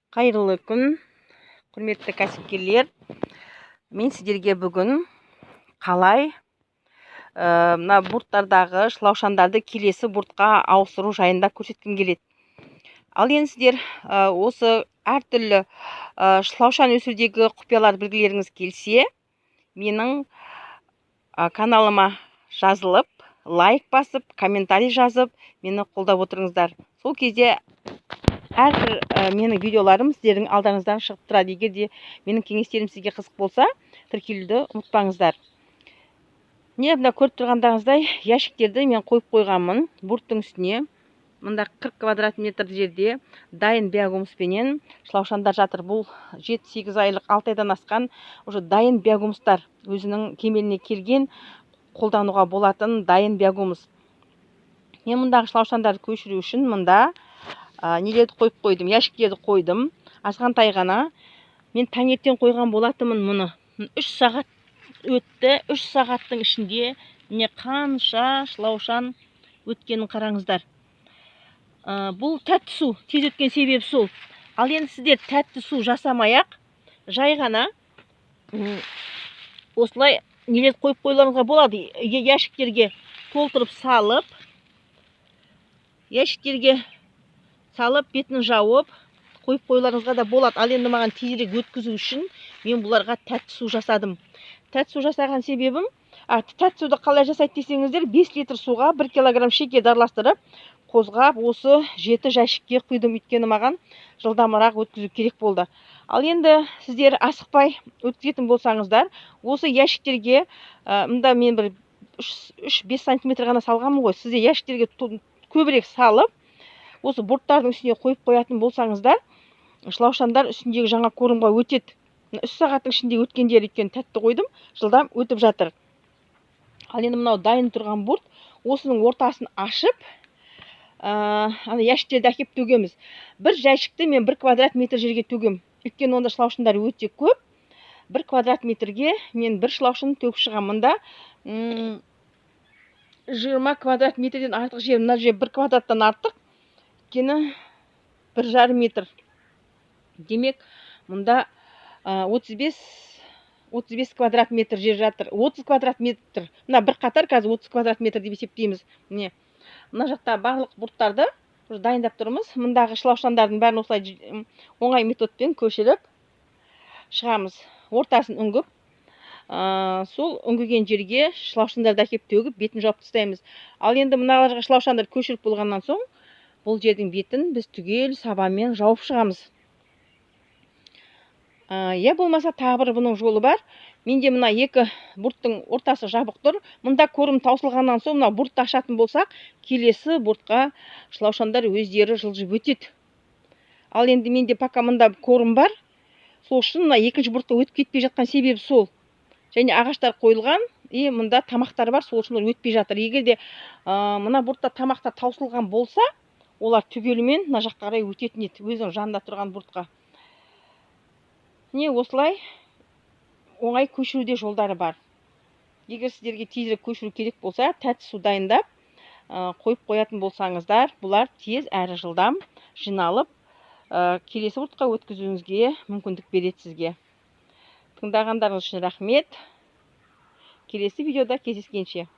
Қайырлы күн, құрметті кәсіпкерлер! Мен сіздерге бүгін қалай мына бурттардағы шылаушандарды келесі буртқа ауыстыру жайында көрсеткім келеді. Ал енді сіздер осы әртүрлі шылаушан өсірудегі құпияларды білгілеріңіз келсе, менің каналыма жазылып, лайк басып, комментарий жазып, мені қолдап отырыңыздар. Сол кезде әрбір менің видеоларым сіздердің алдарыңыздан шығып тұрады. Егер де менің кеңестерім сізге қызық болса, тіркелуді ұмытпаңыздар. Міне, мына көріп тұрғандарыңыздай, ящиктерді мен қойып қойғанмын бурттың үстіне. Мында 40 квадрат метр жерде дайын биогумуспенен шылаушандар жатыр. Бұл 7-8 айлық, 6 айдан асқан уже дайын биогумустар, өзінің кемеліне келген, қолдануға болатын дайын биогумус. Мен мұндағы шылаушандарды көшіру үшін мында нелерді қойып қойдым, ящиктерді қойдым. Азғантай ғана мен таңертең қойған болатынмын мұны. 3 сағат өтті. 3 сағаттың ішінде міне қанша шылаушан өткенін қараңыздар. Бұл тәтті су тез өткен себебі сол. Ал енді сіздер тәтті су жасамай ақ, жай ғана осылай нелерді қойып қоюларыңызға болады. Ящиктерге толтырып салып, ящиктерге салып, бетін жауып қойып қоюларыңызға да болады. Ал енді маған тезірек өткізу үшін мен бұларға тәтті су жасадым. Тәтті су жасаған себебім, тәтті суды қалай жасайды десеңіздер, 5 литр суға 1 килограмм шекерді араластырып, қозғап, осы 7 жәшікке құйдым, өйткені маған жылдамырақ өткізу керек болды. Ал енді сіздер асықпай өткізетін болсаңыздар, осы ящиктерге, мында мен бір 3-5 сантиметр ғана салғанмын ғой, сіздер ящиктерге көбірек салып, осы борттардың үстіне қойып қоятын болсаңыздар, шылаушандар үстіндегі жаңа корымға өтеді. 3 сағаттың ішінде өткендері, өйткені тәтті қойдым, жылдам өтіп жатыр. Ал енді мынау дайын тұрған борт, осының ортасын ашып, ана ящиктерді әкеп төгеміз. Бір жәшікті мен 1 квадрат метр жерге төгем, өйткені онда шылаушындар өте көп. 1 квадрат метрге мен бір шылаушын төгіп шығамын. Мында 20 квадрат метрден артық жер, мына жер 1 квадраттан артық, өйткені 1,5 метр. Демек, мұнда 35 квадрат метр жер жатыр. 30 квадрат метр. Мына бір қатар қазір 30 квадрат метр деп есептейміз. Міне, мына жақта барлық бурттарды уже дайындап тұрмыз. Мындағы шылаушандардың бәрін осылай оңай методпен көшіріп шығамыз. Ортасын үңгіп, сол үңгіген жерге шылаушандарды әкеп төгіп, бетін жауып тастаймыз. Ал енді мыналарға шылаушандарды көшіріп болғаннан соң, бұл жердің бетін біз түгел сабанмен жауып шығамыз. Я болмаса тағы бір бұның жолы бар. Менде мына екі бурттың ортасы жабық тұр. Мында корм таусылғаннан соң мына буртты ашатын болсақ, келесі буртқа шылаушандар өздері жылжып өтеді. Ал енді менде пока мында корм бар. Сол үшін мына екінші буртқа өтіп кетпей жатқан себебі сол. Және ағаштар қойылған, и мында тамақтар бар, сол үшін олар өтпей жатыр. Егер де мына буртта тамақтар таусылған болса, олар түгелімен мына жаққа қарай өтетін еді, өзінің жанында тұрған буртқа. Міне, осылай оңай көшіруде жолдары бар. Егер сіздерге тезірек көшіру керек болса, тәтті су дайындап, қойып қоятын болсаңыздар, бұлар тез әрі жылдам жиналып, келесі буртқа өткізуіңізге мүмкіндік береді сізге. Тыңдағандарыңыз үшін рахмет. Келесі видеода кездескенше.